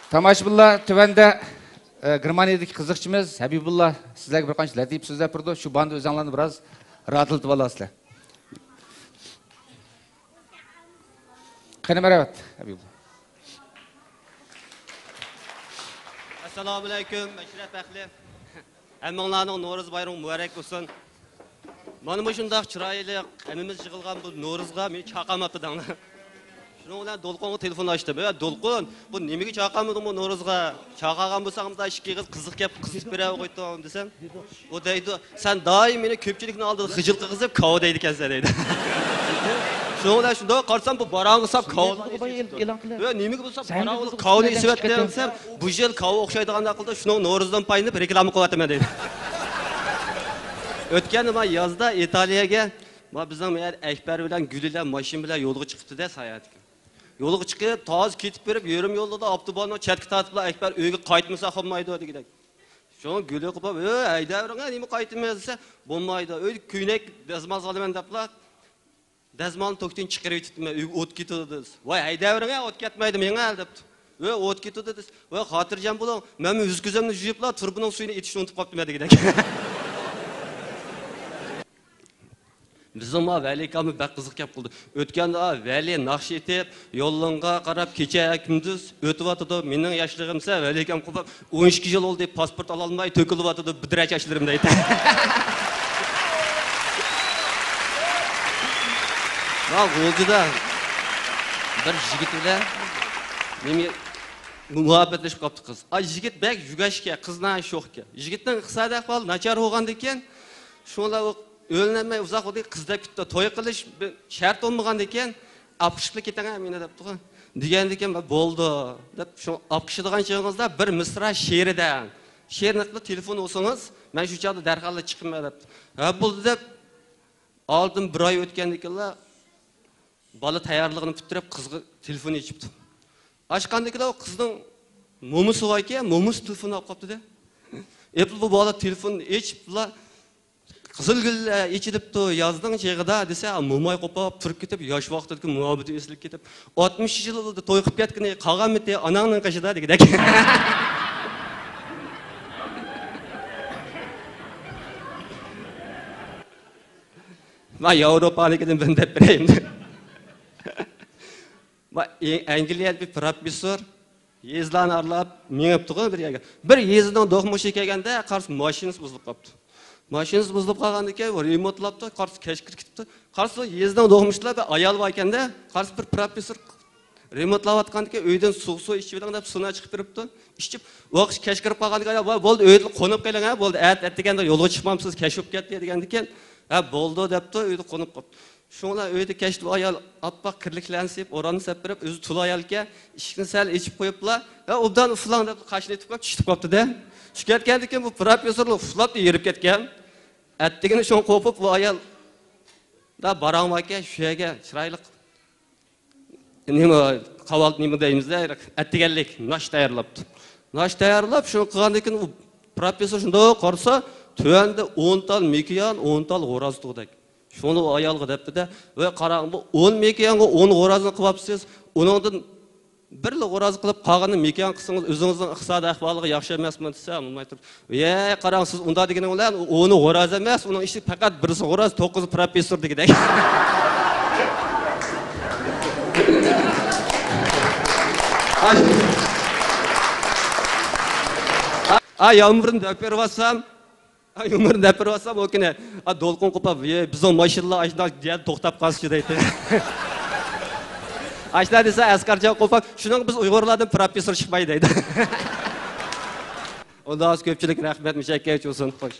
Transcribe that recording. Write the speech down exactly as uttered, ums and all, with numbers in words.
تاماشىبىنلار، تۆۋەندە، ئە، گېرمانىيەدىكى قىزىقچىمىز ھەبىبۇللا سىزلەرگە بىر قانچە لەتىپە سۆزلەپ بېرىدۇ. شۇ باندا ئۆزۈڭلارنى بىراز راھەتلىتىپ ئالارسىلەر. قېنى، مەرھەمەت، ھەبىبۇللا. ئەسسالامۇئەلەيكۇم، ئەشرەپ ئەھلى. ھەممىڭلارنىڭ نورۇز بايرىمى مۇبارەك بولسۇن. مانا مۇشۇنداق چىرايلىق، ھەممىمىز يىغىلغان بۇ نورۇزغا مېنى چاقىرماپتۇ دەڭلار. شۇنىڭ بىلەن دولقۇنغا تېلېفون ئاچتىم. «ئە، دولقۇن، بۇ نېمىگە چاقىرمىدىڭ بۇ نورۇزغا؟ چاقىرغان بولساڭ، مۇنداق ئىككى ئېغىز قىزىق گەپ قىلىپ بېرەر قويدۇڭ» دېسەم، ئۇ دەيدۇ، «سەن دائىم مېنى كۆپچىلىكنىڭ ئالدىدا خىجىل قىلغۇزۇپ، كاۋا دەيدىكەنسەن» دەيدۇ. شۇنىڭ بىلەن شۇنداق قارىسام، بۇ باراڭغا ساپ كاۋا. ئە، نېمىگە بولسا باراڭغا كاۋىنى ئېسىۋەتتىڭ دېسەم، بۇ يىل كاۋا ئوخشايدىغان ئەقىلدە شۇنىڭ نورۇزدىن پايدىلىنىپ رېكلاما قىلىۋاتىمەن دەيدۇ. ئۆتكەندە مانا يازدا ئىتالىيەگە، مانا بىزنىڭ مۇ يەر ئەكبەر بىلەن گۈلىلەر ماشىنا بىلەن يولغا چىقىپتۇ-دە، ساياھەتكە. يولغا چىقىپ، تازا كېتىپ بېرىپ، يېرىم يولدا ئاپتوباننىڭ چەتكە تارتىپلا، «ئەكبەر، ئۆيگە قايتمىساق بولمايدۇ» دېگۈدەك. شۇڭا گۈلى قوپۇپ، «ھەي، ھەيدەۋېرىڭە، نېمە قايتىمىز؟» دېسە، «بولمايدۇ، ئۆيدە كۆينەك دەزمال سالىمەن» دەپلا، دەزمالنى توكتىن چىقىرىۋېتىپتىمەن، «ئۆيگە ئوت كېتىدۇ» دېسە، «ۋاي، ھەيدەۋېرىڭە، ئۆي ئوت كەتمەيدۇ، مېڭە» دەپتۇ. «ۋاي، ئوت كېتىدۇ» دېسە، «ۋاي، خاتىرجەم بولۇڭ، مەنمۇ يۈز كۆزۈمنى يۇيۇپلا، تۇرۇبىنىڭ سۈيىنى ئېتىشنى ئۇنتۇپ قاپتىمەن» دېگۈدەك. بىزنىڭ مانا ۋەلى ئاكاممۇ بەك قىزىق گەپ قىلدى. ئۆتكەندە، ۋەلى ناخشا ئېيتىپ، يولۇڭغا قاراپ كېچە كۈندۈز ئۆتۈۋاتىدۇ. مېنىڭ ياشلىرىم دېسە، ۋەلى ئاكام قوپۇپ، «ئون ئىككى يىل بولدى، پاسپورت ئالالماي تۆكۈلۈۋاتىدۇ بۈدرەچ ياشلىرىم» دەيدۇ. مانا غۇلجىدا بىر يىگىت بىلەن نېمە، مۇھەببەتلىشىپ قاپتۇ قىز. ئا، يىگىت بەك يۈگەشكەن، قىز ناھايىتى شوخكەن. يىگىتنىڭ ئىقتىسادىي ئەھۋالى ناچار بولغاندىكىن، شۇڭلا ئۇ ئۆيلەنمەي ئۇزاق بولدى، قىز دەپ كېتىپتۇ. توي قىلىش بىر شەرت بولمىغاندىكىن، «ئاپىرىشقىلى كېتىڭ مېنى» دەپتىغۇ. دېگەندىكىن، «بولدى» دەپ، شۇ ئاپىرىشىدىغان چېغىڭىزدا بىر مىسرا شېئىر دەڭ. شېئىرنى قىلىپ تېلېفون ئۇرسىڭىز، مەن شۇ چاغدا دەرھاللا چىقىمەن دەپتۇ. ھە، بولدى دەپ، ئالدىن بىر ئاي ئۆتكەندىكىنلا، بالا تەييارلىقىنى پۈتتۈرۈپ، قىزغا تېلېفون ئېچىپتۇ. ئاچقاندىكىلا ئۇ قىزنىڭ مومىسى باركەن، مومىسى تېلېفون ئاپ قاپتۇ-دە. ئېپىل بۇ بالا تېلېفوننى ئېچىپلا، «قىزىل گۈللەر ئېچىلىپتۇ يازنىڭ چېغىدا» دېسە، موماي قوپاپ تۇرۇپ كېتىپ، ياش ۋاقتىدىكى مۇھەببىتى ئېسىلىپ كېتىپ، «ئاتمىش يىل بولدى توي قىلىپ كەتكىنى، قالغانمىتى ئاناڭنىڭ قېشىدا» دېگۈدەك. مانا ياۋروپانىڭكىدىن بىرنى دەپ بېرەيمدە. مانا ئەنگلىيەدە بىر پروفېسسور يېزىلارنى ئارىلاپ مېڭىپتىغۇ بىر يەرگە. بىر يېزىنىڭ دوقمۇشىغا كەلگەندە قارىسا ماشىنىسى بۇزۇلۇپ قاپتۇ. ماشىنىسى بۇزۇلۇپ قالغاندىكىن رېمونتلاپتۇ، قارىسا كەچ كىرىپ كېتىپتۇ. قارىسا يېزىنىڭ دوقمۇشىدا بىر ئايال بار ئىكەندە، قارىسا بىر پروفېسسور رېمونتلاۋاتقاندىكىن ئۆيدىن سۇغا سۇ ئىچىۋېلىڭ دەپ سۇنى چىقىپ بېرىپتۇ. ئىچىپ، ۋاقىت كەچ كىرىپ قالغاندىكىن، «ۋاي، بولدى، ئۆيدە قونۇپ قېلىڭ ھە، بولدى، ئەتە ئەتىگەندە يولغا چىقمامسىز، كەچ بولۇپ كەتتى» دېگەندىكىن، «ھە، بولدى» دەپتۇ، ئۆيدە قونۇپ قاپتۇ. شۇڭلا ئۆيدە كەچتە ئايال ئاپئاق كىرلىكلەرنى سېلىپ، ئوراننى سېلىپ بېرىپ، ئۆزى تولا ئايالكەن، ئىشىكنى سەل ئېچىپ قويۇپلا، ھە، ئوبدان ئۇفلاڭ دەپ قاشىنى ئېتىپ قويۇپ چۈشۈپ قاپتۇ-دە. چۈشۈپ كەتكەندىكىن بۇ پروفېسسورلۇق ئۇفلاپ يېرىپ كەتكەن. ئەتىگىنى شۇڭا قوپۇپ، بۇ ئايال دا باراڭ باركەن، شۇ يەرگە چىرايلىق نېمە، قاۋالتە نېمە دەيمىز-دە، ئەتىگەنلىك ناش تەييارلاپتۇ. ناش تەييارلاپ، شۇنى قىلغاندىن كېيىن ئۇ پروفېسسور شۇنداق قارىسا، تۆۋەندە ئون تال مېكىيان، ئون تال غوراز تۇغدەك. شۇڭا ئۇ ئايالغا دەپتۇ-دە، «ۋاي قاراڭ، بۇ ئون مېكىيانغا ئون غورازنى قىلىۋاپسىز، ئۇنىڭدىن بىرلا غوراز قىلىپ، قالغىنىنى مېكىيان قىلسىڭىز، ئۆزىڭىزنىڭ ئىقتىسادىي ئەھۋالىغا ياخشى ئەمەسمۇ؟» دېسە، ئۇ ماڭماي تۇرۇپ، «ۋەي قاراڭ، سىز ئۇنداق دېگىنىڭ بىلەن ئۇنى غوراز ئەمەس، ئۇنىڭ ئىچىدە پەقەت بىرسى غوراز، توققۇزى پروفېسسور» دېگۈدەك. ئا، يامغۇرنى دەپ بېرىۋاتسام، ئا، يامغۇرنى دەپ بېرىۋاتسام، ئۇ كۈنى، ئا، دولقۇن قوپۇپ، «ۋەي، بىزنىڭ ماشىنىلار ئاشۇنداق يەردە توختاپ قالسىچۇ» دەيتتى. ئاشۇنداق دېسە، ئەسقەرجان قوپۇپ، «شۇنىڭغا بىز ئۇيغۇرلاردىن پروفېسسور چىقماي» دەيدۇ. ئۇنداق كۆپچىلىك رەھمەت، مۇشەككەچ بولسۇن، خوش.